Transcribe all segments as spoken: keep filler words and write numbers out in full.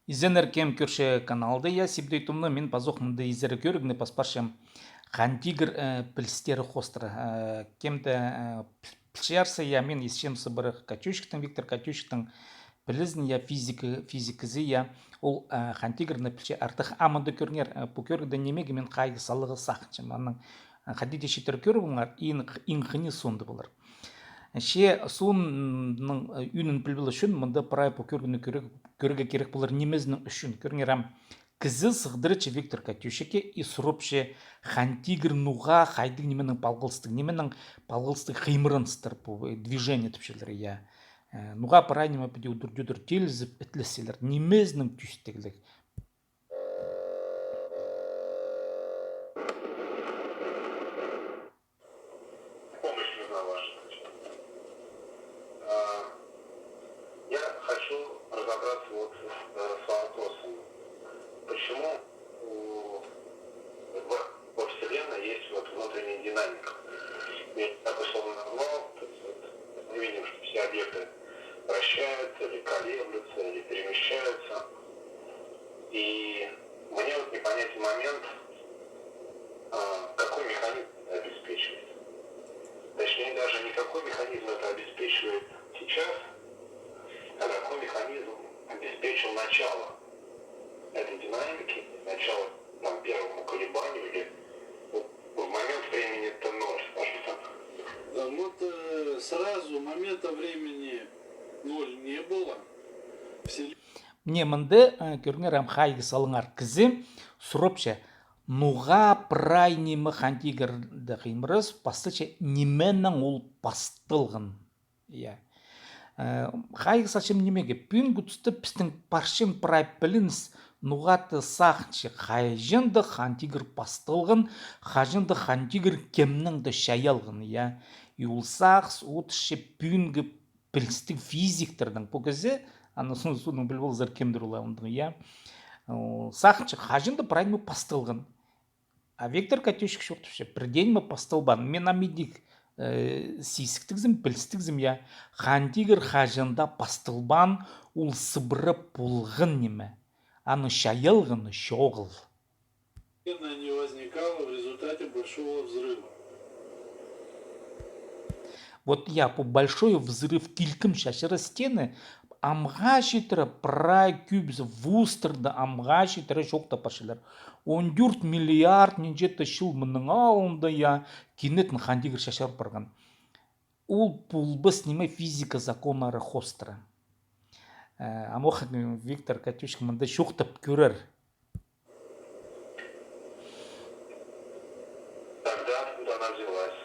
Изеннер, кем кӧрче каналды, я, Сибдей Томны, мин пазох мында изере кӧрігні пас парчам Хан Тигір, э, пілістері хоостыра. Э, кем-де, э, піл-, пілчерзе, я, мин исчем сыбыра Катющиктің, Виктор Катющиктің пілізін, я, физика, физик кізі, я, ол, э, Хан Тигірні пілче артых. А мында кӧріңер, э, пу кӧрігде нимее мин хайығ саларға сағынчам. Аның, э, хайди дее читіре кӧріп алыңар, иң, иң хыны соонда полар. Че соның, м, ӧӧнін піліп алар ӱчӱн мында прай пу кӧрігні кӧре-, кӧрерге кирек полар нимезінің ӱчӱн. Кӧріңер, ам кізі сығдырча Виктор Катющикке и сурапча: Хан Тигір ноға, хайдағ нименең палғалыстығ, нименең палғалыстығ хыймыраныстар пу, э, движение тіпчелер, я. Э, ноға прай ниме піди удур-тӧдір тилізіп, ітлесчелер, нимезінің тӧстігліг. Помощь нужна ваша, значит. А, я хочу разобраться вот с, э, с вопросом, почему у, в, во Вселенной есть вот внутренняя динамика. Я так условно назвал, то есть вот мы видим, что все объекты вращаются или колеблются, или перемещаются. И мне вот непонятен момент, а, какой механизм это обеспечивает. Точнее, даже не какой механизм это обеспечивает сейчас, а какой механизм обеспечил начало этой динамики, начало там первому колебанию или вот в момент времени Т ноль, скажем так. Да вот, э, сразу момента времени ноль не было. Все Міне, мында, э, кӧріңер, ам хайығ салыңар. Кізі сурапча, ноға прай ниме Хан Тигірде хыймырас, пасталча, нименең ол пасталған. Я. Э, хайығ салчам нимее? Пӱӱнгі туста пістің парчан прай пілініс ноға-да сағынча, хаҷан-да Хан Тигір пасталған, хаҷан-да Хан Тигір кемнең-де чайалған, я. И ол сағыс одырча пӱӱнгі пілістіг физиктернің. Пу кізі, аны су-, суның піліп алзар, кемдір ол андағ, я. О, сағынча, хаҷан-да прай ниме пасталған. А Виктор Катющик чоохтапча, пір дее ниме пасталбаан. Мин ам идӧк, э, сизіктігзім, пілістігзім, я. Хан Тигір хаҷан-да пасталбаан, ол сыбыра полған ниме. Аның чайалғаны чоғыл. Вселенная не возникала в результате большого взрыва. Вот, я, пу большой взрыв килкім чачырас теені, амға читіре, прай кӧбізі вузтарда амға читіре чоохтап парчалар. Он тӧрт миллиард нинҷе-де чыл мының алнында, я, кинетін Хан Тигір чачырап парған. Ол полбас ниме физика законнары хоостыра. Э, амох Виктор Катющик мында чоохтап кӧрер. Тогда откуда она взялась?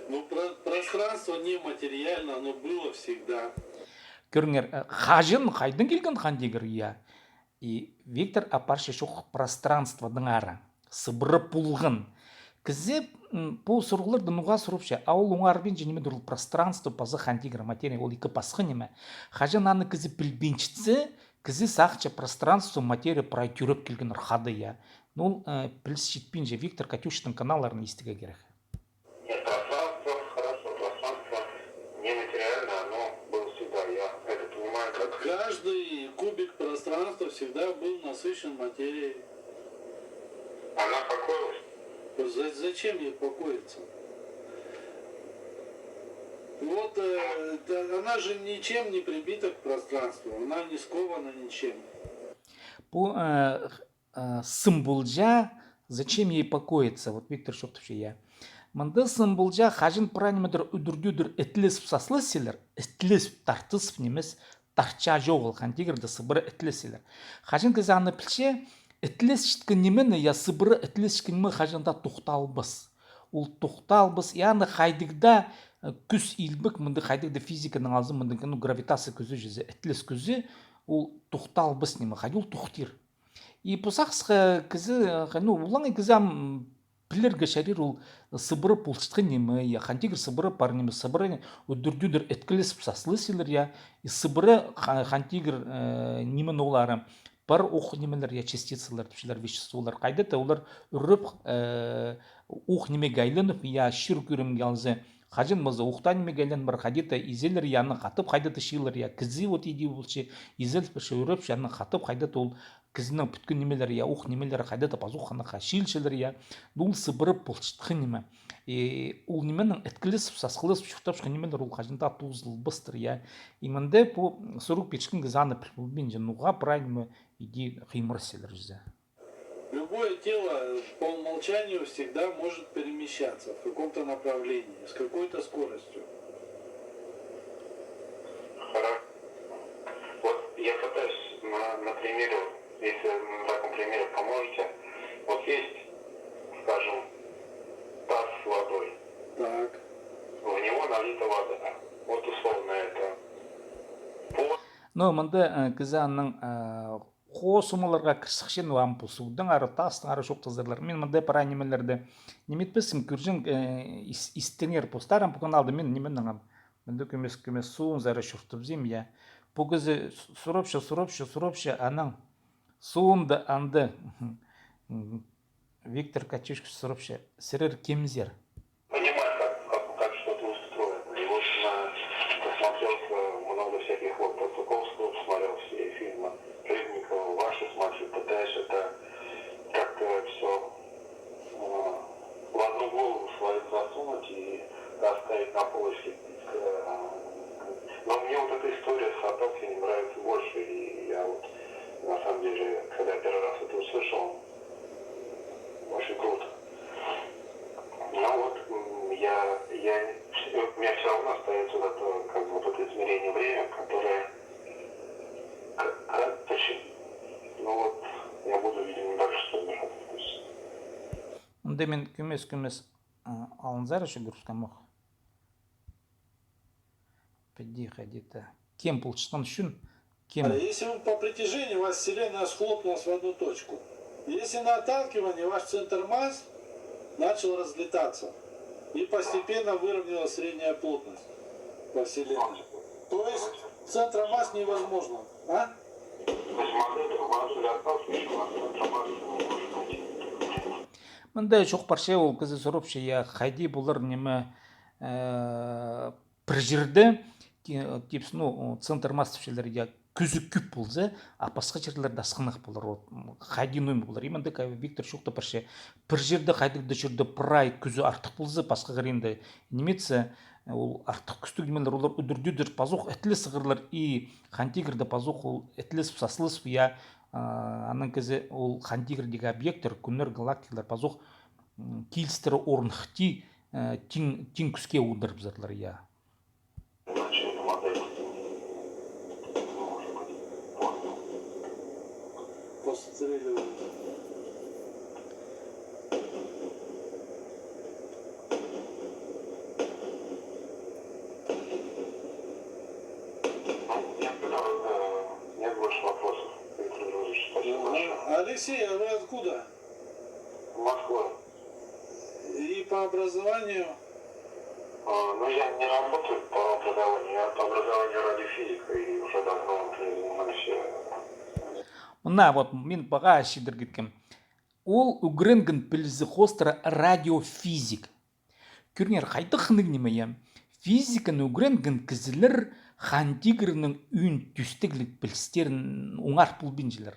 Ну, про-, пространство нематериально, оно было всегда. Кӧріңер, э, хаҷан, хайдаң килген Хан Тигір, я. И Виктор апарча чоох пространстводаңар. Сыбыра полған. Кізі, м, пу сурығларды ноға сурапча, а ол оңарбинча нимедір ол пространство паза Хан Тигір, материя, ол ікі пасха ниме. Хаҷан аны кізі пілбинчетсе, кізі сағынча пространство, материя прай тӧреп килгеннер хада, я. Ну, ол, э, піліс читпинче, Виктор Катющиктің каналларын истерге кирек. Нет, пространство, хорошо, пространство нематериально, оно было всегда, я это понимаю как... Каждый кубик пространства всегда был насыщен материей. Она покоилась? За-, зачем ей покоиться? Вот, э, да, она же ничем не прибита к пространству, она не скована ничем. Пу, э, э, сым полча, зачем ей покоиться? Вот Виктор чоохтапча, я. Мында сым полча, хаҷан прай нимедір удур-тӧдір ітлесіп сасласчалар, ітлесіп, тартысып нимес, тартча чоғыл, Хан Тигірде сыбыра ітлесчелер. Хаҷан кізі аны пілче, ітлесчеткен нимені, я, сыбыра ітлесчеткен ниме хаҷан даа тохталбас. Ол тохталбас, я, аны хайдағ даа, э, кӱс илбек, мындағ хайдағ даа физиканың алза, мындағ, ну, гравитация кӱзі чізе, ітлес кӱзі, ол тохталбас ниме, хайди ол тохтир. И пу сағысха кізі, э, ну, олаңай кізі ам пілерге чарир ол сыбыра полчатхан ниме, я, Хан Тигір сыбыра пар ниме, сыбыра удур-тӧдір іткілесіп сасласчалар, я, и сыбыра Ха-, Хан Тигір, э, ниме олары, пар ох нимелер, я, частицалар тіпчелер, веществолар. Хайда-да олар ӱреп, э, ох нимеге айланып, я, чир кӧрімге алза, Хаҷан маза ухта нимеге айланып пар, хайди-да изелер, я, анаң хатап хайди-да чыылар, я, кізі вот иди полча, изел полча, ӱрепче, анаң хатап хайди-да ол кізінің пӱткен нимелері, я, ух нимелері хайди-да пазох анаңар чыылчалар, я. Ну, ол сыбыра полчатхан ниме. И ол нименең іткілес, сасхылас чуртапчатхан нимелер ол хаҷан даа тоозылбастыр, я. И мында пу сурығ пирчеткен кізі аны піл полбинча, ноға прай ниме иди хыймырасчалар чізе. Любое тело по умолчанию всегда может перемещаться в каком-то направлении, с какой-то скоростью. Хорошо. Вот я пытаюсь на, на примере, если на таком примере поможете, вот есть, скажем, таз с водой. Так. В него налита вода. Вот условно это. Ну, мында, э, кізі аның, э, хосымаларға кірчеткен, ам пу суғдаңар, тастаңар чоохтазарлар. Мин мында прай нимелерні ниме итпеспін, кӧрҷең, э, ис-, истеңер постарым пу каналда, мин нименең ам. Мында кӧмес, кӧмес суғынзар чуртапчам, я. Пу кізі с-, сурапча, сурапча, сурапча, анаң суғында анда Виктор Катюшкин сурапча, сірер кемзер? Понимаю, как, как, как что-то устроено. И вот на, посмотрел, э, много всяких вот Тарковского, посмотрел все фильмы Хлебникова, ваши смотрю, пытаюсь это как-то все, э, в одну голову свою засунуть и оставить на полочке. Э, но мне вот эта история с Сатовкиным нравится больше, и я вот, на самом деле, когда первый раз это услышал, очень круто. Ну вот, м, я, я, у меня все равно остается вот это, как бы, вот это измерение время, которое к-, к-, почему? Ну вот, я буду, видимо, дальше собираться. То есть Мында мин кӧмес-кӧмес, а, алынзар чӱгӱріскем ох. Піди хайди-да. Кем полчатхан ӱчӱн, кем. А если вы по притяжению, у вас Вселенная схлопнулась в одну точку. Если на отталкивании, ваш центр масс начал разлетаться и постепенно выровнялась средняя плотность по Вселенной. То есть центра масс невозможно, а? То есть модель, модель отталкивающего от центра масс не может быть. Мында чоох парча, ол кізі сурапча, я, хайди полар ниме, э, пір чирде, ки-, типс, ну, центр масс тіпчелер, я, кӱзі кӧп полза, а пасха чирлерде асхынах полар, вот, м, хайди ниме полар. И мында ка-, Виктор чоохтап парча, пір чирде, хайдағ-да чирде прай кӱзі артых полза, пасха хыринда ниме итсе, ол артых кӱстіг нимелер, олар удур-тӧдір пазох ітіле сығарлар, и Хан Тигірде пазох ол ітіліс, сасылыс, я, а, анаң кізі ол Хан Тигірдегі объекттер, кӱннер, галактикалар пазох, м, килістіре орныхти, э, тиң, тиң кӱске одырыбызарлар, я. Постреливают. Ну, я понял, э, нет больше вопросов, Виктор Григорьевич. Спасибо большое. Алексей, а вы откуда? Москва. И по образованию? А, ну, я не работаю по образованию, я по образованию радиофизик, и уже давно вот занимаюсь, э, Мына, вот, мин паға читіргеткем. Ол ӱгренген пілізі хоостыра радиофизик. Кӧріңер, хайдағ хынығ ниме, я. Физиканы ӱгренген кізілер Хан Тигірнің ӱн тӧстігліг пілістерін оңар полбинчалар.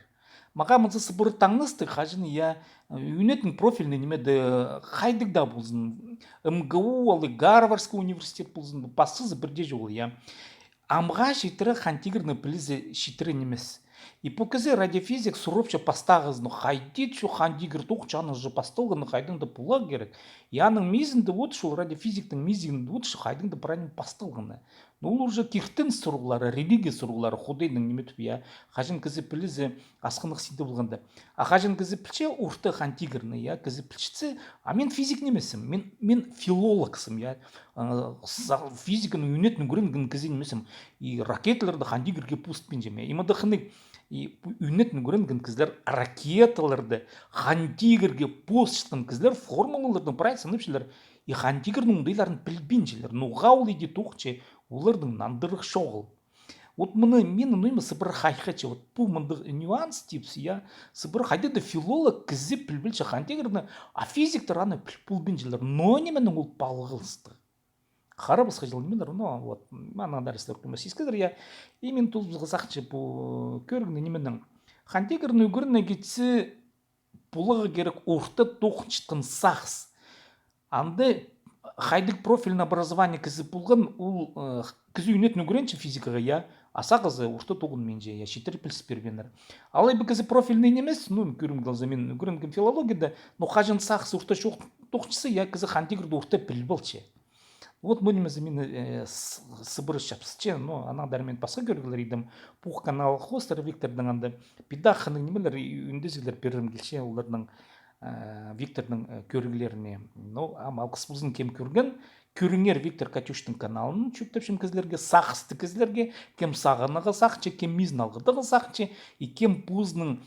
Мағаа мынзы сыбыра таңнастығ, хаҷан, я, ӱнетін профильный ниме дее хайдағ даа ползын, МГУ алай, Гарвардский университет ползын, пастызы пірдее чоғыл, я. Амға читіре Хан Тигірнің пілізі читіре нимес. И пу кізі радиофизик сурапча пастағызын, ну, хайди чо Хан Тигір тоғынча, аның же пасталғаны хайдағ-да поларға кирек. И аның мизінде вот, ол радиофизиктің мизінде вот, хайдағ-да прай ниме пасталғаны. Ну, ол уже киртініс сурығлары, религия сурығлары, Худайның ниме тіп, я. Хаҷан кізі пілізі асхынах синде полғанда. А хаҷан кізі пілче орта Хан Тигірні, я, кізі пілчетсе, а мин физик нимеспін, мин, мин филологсым, я. А, са-, физиканы ӱнетін ӱгренген кізі нимеспін. И ракеталарды Хан Тигірге пу ыстпинчам, я. И мында хынығ, и пу ӱнетін ӱгренген кізілер ракеталарды Хан Тигірге пу ыстчатхан кізілер формулаларны прай сынапчалар. И Хан Тигірнің оңдайларын пілбинчелер. Ноға ол иди тоғынча, оларның нандырығ чоғыл. Вот мына минің ноома сыбыра хайхача, вот пу мындағ нюанс тіпче, я, сыбыра хайдағ-да филолог кізі пілбинче Хан Тигірні, а физиктер аны піл полбинчалар. Но нименең ол палғалыстығ? Харабысха чыл нимелер, но вот, м, анаң даа сірер кӧмес искезер, я. И мин тузыбызарға сағынчам пу кӧрігні нименең. Хан тигірні ӱгренерге кізі поларға кирек орта тоғынчатхан сағыс. Анда хайдағ профильный образование кізі полған, ол, э, кізі ӱнетін ӱгренче физикаға, я, а сағызы орта тоғынминча, я, читіре піліс пирбинчелер. Алай ба кізі профильный нимес, ну, кӧрімге алза, мин ӱгренгем филологияда, но хаҷан сағыс орта чоох-, тоғынчатса, я, кізі хан тигірді орта піліп алча. Вот мына ниме мені, э, с-, сыбыра чапсынча, но анаң даа мин пасха кӧріглер идім. Пу канал хоостыра Викторның анда. Пидахханың нимелер, и-, ӱндезіглер пирерім килче, оларның, э, Викторның, э, кӧріглеріне. Ну, ам алғыс ползын, кем кӧрген. Кӧріңер Виктор Катюштың каналын, чуртапчам кізілерге, сағысты кізілерге, кем сағынарға сағынча, кем мизін алғыдарға сағынча, и кем позының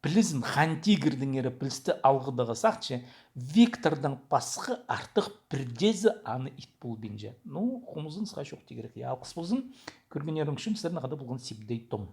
пілізін, хан тигірдеңер пілісті алғыдарға сағынча, Виктордаң пасха артых пірдеезі аны ит полбинча. Ну, хомзынысха чоох тигірек. Я, алғыс ползын, кӧргеннерің ӱчӱн. Сірернең хада полған Сибдей Том.